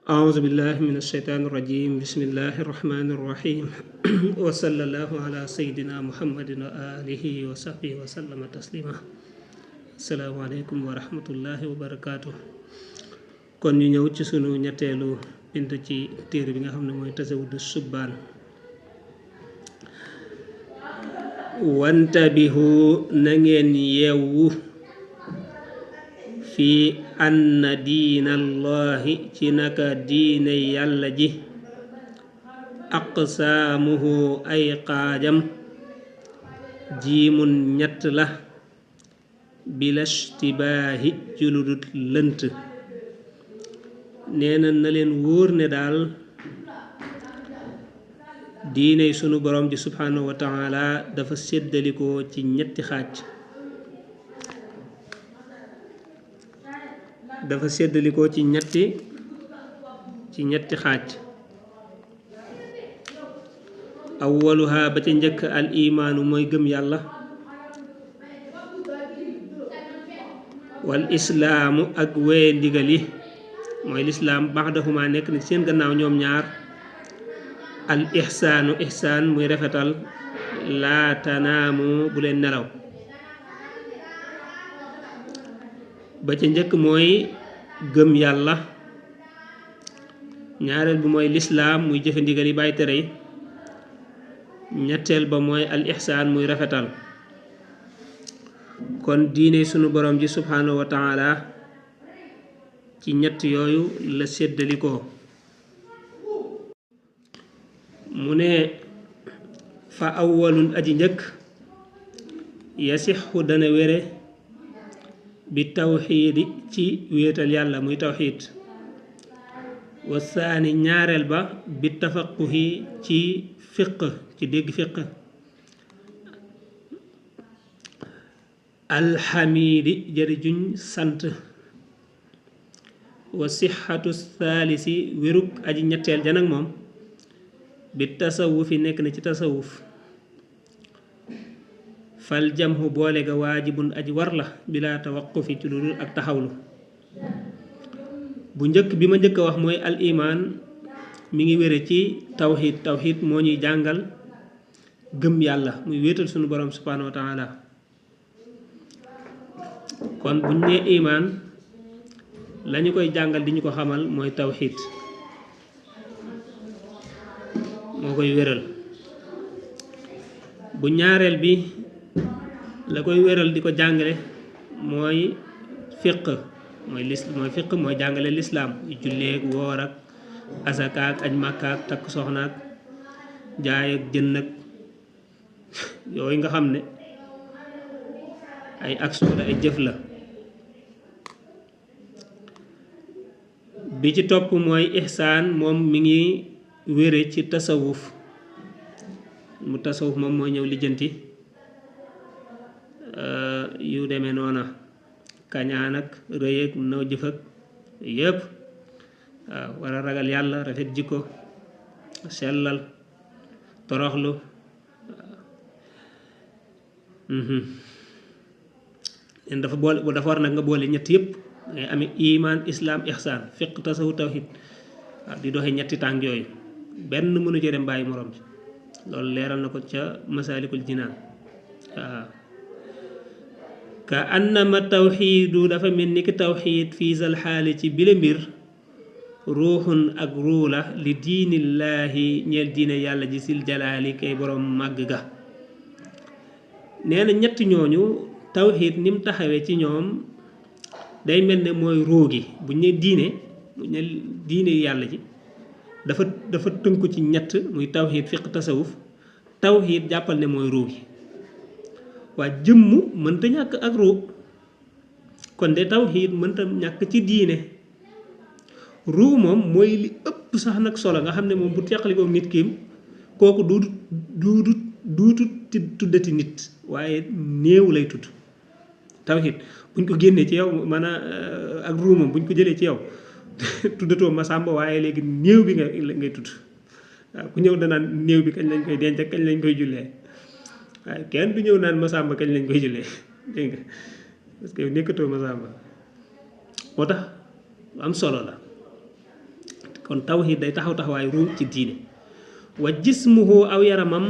أعوذ بالله من الشيطان الرجيم بسم الله الرحمن الرحيم وصلى الله على سيدنا محمد وآله وصحبه وسلم تسليما السلام عليكم ورحمة الله وبركاته kon ñu ñëw ci sunu ñetteelu bind ci téere bi nga xam ne mooy tasawudu subbaan wantabihu na ngeen yeewu fi anna diinallahi ci naka diine yàlla ji aqsaamuhu ay xaajam jiimun ñett la bilashtibaahi ci lu dut lënt nee na leen wóor ne daal diine sunu borom ji subhanahu wa taala dafa séddalikoo ci ñetti xaaj xaaj awwaluha ba ca njëkk al imaanu mooy gëm yàlla wal islaamu ak wéye ndigal yi mooy lislaam baxdahuma nekk na seen gannaaw ñoom ñaar al ihsaanu ihsaan muy rafetal laa tanaamu bu leen nelaw ba ca njëkk mooy gëm yàlla ñaareel bi mooy lislaam muy jëfe ndigal yi bàyyi tere yi ñetteel ba mooy al ihsaan muy rafetal kon diine sunu borom ji subhanahu wa taala ci ñett yooyu la séddalikoo mu ne fa awwalun aji njëkk yasixu dana wére bi tawxiidi ci wéetal yàlla muy tawxiid wa saani ñaareel ba bi tafaquhi ci fiq ci dégg fiq alxamiidi jërijuñ sant wa sixatu thaalisi wérug aji ñetteel janag moom bi tasawufi nekk na ci tasawuf fal jamhu boole ga waajibun aji war la bila tawaqufi ci lu dul ak taxawlu bu njëkk bi ma njëkk a wax mooy al iman mi ngi wére ci tawxiid moo ñuy jàngal gëm yàlla muy wéetal sunu borom subhanahu wa taala kon buñ nee iman lañu koy jàngal di ñu ko xamal mooy tawxiid moo koy wéral bu ñaareel bi la koy wéral di ko jàngale mooy fiq mooy fiq mooy jàngale lislaam julleek woor ak asakaak aj màkkaak takk soxnaak jaay ak jënd ak yooyu nga xam ne ay action la ay jëf la bi ci topp mooy ihsaan moom mi ngi wére ci tasawuf moom mooy ñëw lijjanti yu demee noona kañaan ak rëy ak naw jëf ak yépp waaw war a ragal yàlla rafet jikko sellal toroxlu leen dafa war nag nga boole ñett yépp ngay amee iman islaam ihsaan fiq tasawuf tawhid waaw di doxee ñetti tànk yooyu benn mënu ci dem bàyyi morom ci loolu leeral na ko ca masaalikul jinaan waaw ka annama tawxiidu dafa mel ni ki tawxiid fii sal xaali ci bile mbir ruuxun ak ruu la li diinillaahi ñeel diine yàlla ji sil jalaali kay borom màgg ga nee na ñetti ñooñu tawxiid ni mu taxawee ci ñoom day mel ne mooy ruu gi buñ ne diine yàlla ji dafa tënku ci ñett muy tawxiid fiq tasawuf tawxiid jàppal ne mooy ruu gi waa jëmm mënta ñàkk ak ruu kon de tawxiid mënta ñàkk ci diine ruu moom mooy li ëpp sax nag solo nga xam ne moom bu teqalikoo nit kiim kooku duutu tuddati nit waaye néew lay tudd tawxiid buñ ko génnee ci yow maanaam ak ruu moom buñ ko jëlee ci yow tuddatoo ma sàmba waaye léegi néew bi ngay tudd waaw ku ñëw danaan néew bi kañ lañ koy denc kañ lañ koy jullee waaye kenn du ñëw naan ma sàmba kañ lañ koy jullee dégg nga parce que nekkatoo ma sàmba moo tax am solo la kon tawhid day taxaw taxawaay ruu ci diine wa jismuhu aw yaramam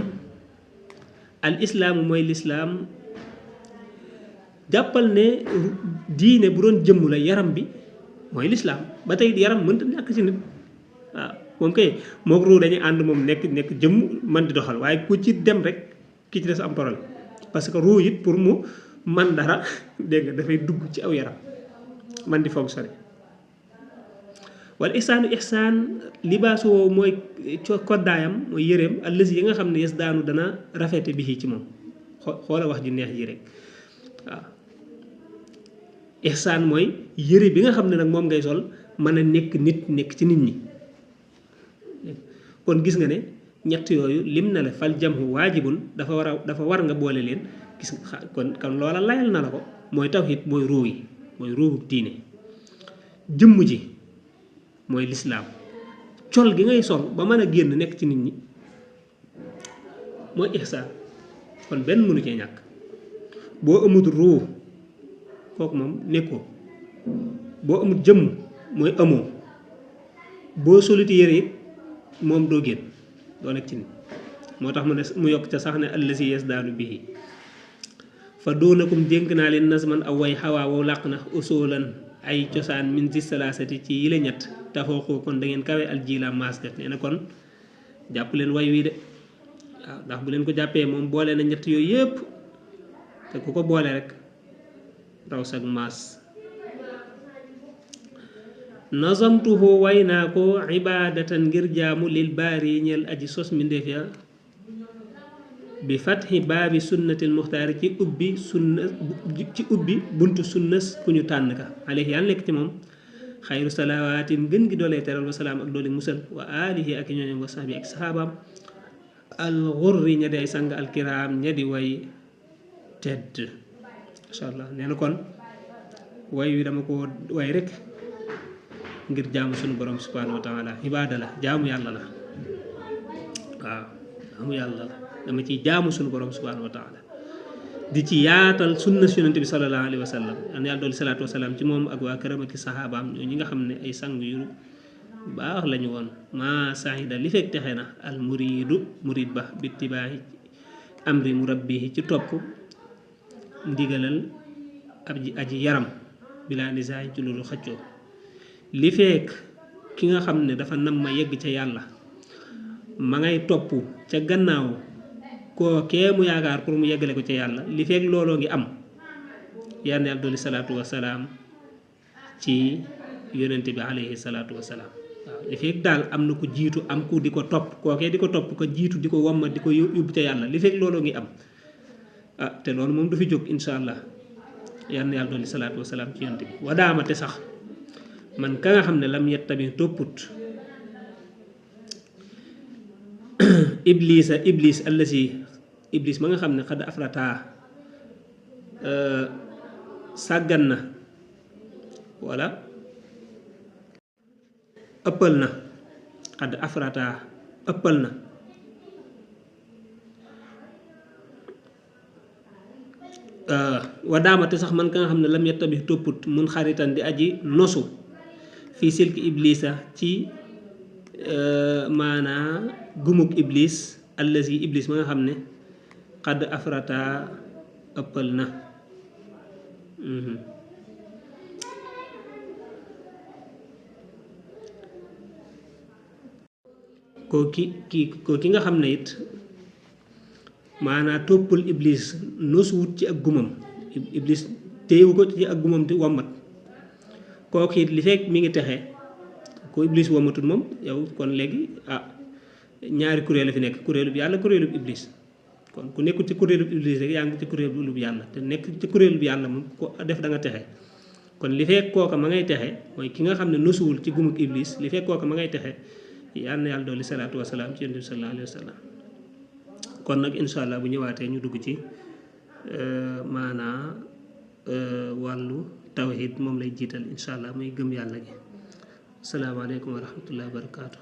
al islaamu mooy lislaam jàppal ne diine bu doon jëmm la yaram bi mooy lislaam ba tey yaram mënta ñàkk ci nit waaw moom kay mook ruu dañuy ànd moom nekk jëmm man di doxal waaye ku ci dem rek ki ci des am problème parce que ruu it pour mu man dara dégg nga dafay dugg ci aw yaram man di fonctionner wala ihsaan libaasu woowu mooy koddaayam mooy yëreem allësi yi nga xam ne yes daanu dana rafete bi ci moom xoola wax ju neex ji rek waaw ihsaan mooy yëre bi nga xam ne nag moom ngay sol mën a nekk ci nit ñi kon gis nga ne ñett yooyu lim na la fal jamhu waajibun dafa war nga boole leen gis nga kon loola layal na la ko mooy tawhid mooy ruu yi mooy ruuhu diine jëmm ji mooy lislaam col gi ngay sol ba mën a génn nekk ci nit ñi mooy ihsaan kon benn mënu cee ñàkk boo amut ruu kooku moom nekkoo boo amut jëmm mooy amoo boo soliti yére it moom doo génn doo nekk ci nit moo tax mu yokk ca sax ne allasi yasdaanu bihi fa doonakum dénk naa leen nasman aw way xawaa wow làq na usulan ay cosaan min si salaasati ci yile ñett tafooxoo kon da ngeen kawe aljila maas def nee na kon jàpp leen way wii de waaw ndax bu leen ko jàppee moom boole na ñett yooyu yëpp te ku ko boole rek raw sag maas nazamtuhu way naa ko ibaadatan ngir jaamu lil baari ñeel aji sos mi ndéef ya bi fatxi baabi sunnatil muxtaari ci ubbi buntu sunnas ku ñu tànn ka alayhi yàlla nekk ci moom xayru salawaatin gën gi doolee teral wa salaam ak doole musal wa alihi ak ñooñam wa sahbi ak sahabaam al xurri ña di ay sang alkiraam ña di way tedd masha allah nee na kon way wi dama ko way rek ngir jaamu sunu borom subhanahu wa taala ibaada la jaamu yàlla la waaw jaamu yàlla la dama ciy jaamu sunu borom subhanahu wa taala di ci yaatal sunna si yonent bi sallallahu alayhi wa sallam an yàlla doolu salaatu wasalaam ci moom ak waa këram ak saxaabaam ñoo ñi nga xam ne ay sang yu baax lañu woon maa saxida li fekk texe na al murid ba bittibaahi amri murabbihi ci topp ndigalal aji yaram bilaa nisaay ci loolu xëccoo li fekk ki nga xam ne dafa nam ma yegg ca yàlla ma ngay topp ca gannaaw koo kee mu yaakaar pour mu yeggale ko ca yàlla li fekk looloo ngi am yal na yàlla dolli salaatu wasalaam ci yonente bi alayhi salaatu wasalaam waaw li fekk daal am na ko jiitu am ku di ko topp kookee di ko topp ko jiitu di ko wamma di ko yóbbu ca yàlla li fekk looloo ngi am te loolu moom du fi jóg insha allah yal na yàlla dolli salaatu wasalaam ci yonente bi wadaamate sax man ka nga xam ne lam yettabi topput iblis allasi iblis ma nga xam ne xad afrataa sàggan na wala ëppal na xad afrataa ëppal na wadaamate sax man ka nga xam ne lam yettabi topput mun xaritan di aji nosu fii silki iblisa ci maanaa gumuk iblis allazi iblis ma nga xam ne xadd afrata ëppal na kooki nga xam ne it maanaa toppul iblis nosuwut ci ak gumam iblis téyewu ko ci ak gumam di wommat kooku it li fekk mi ngi texe ko iblis womatul moom yow kon léegi ñaari kuréel la fi nekk kuréelub yàlla kuréelub iblis kon ku nekkul ci kuréelub iblis rek yaa ngi ci kuréelub yàlla te nekk ci kuréelub yàlla moom ko def da nga texe kon li fekk kooka ma ngay texe mooy ki nga xam ne nosuwul ci gumuk iblis li fekk kooka ma ngay texe yal na yàlla dolli salaatu wasalaam ci yonent bi sallallahu alayhi wa sallam kon nag insha allah bu ñëwaatee ñu dugg ci maanaa wàllu tawhid moom lay jiital insha allah muy gëm yàlla gi asalaamaaleykum wa rahmatullahi wa barakaatu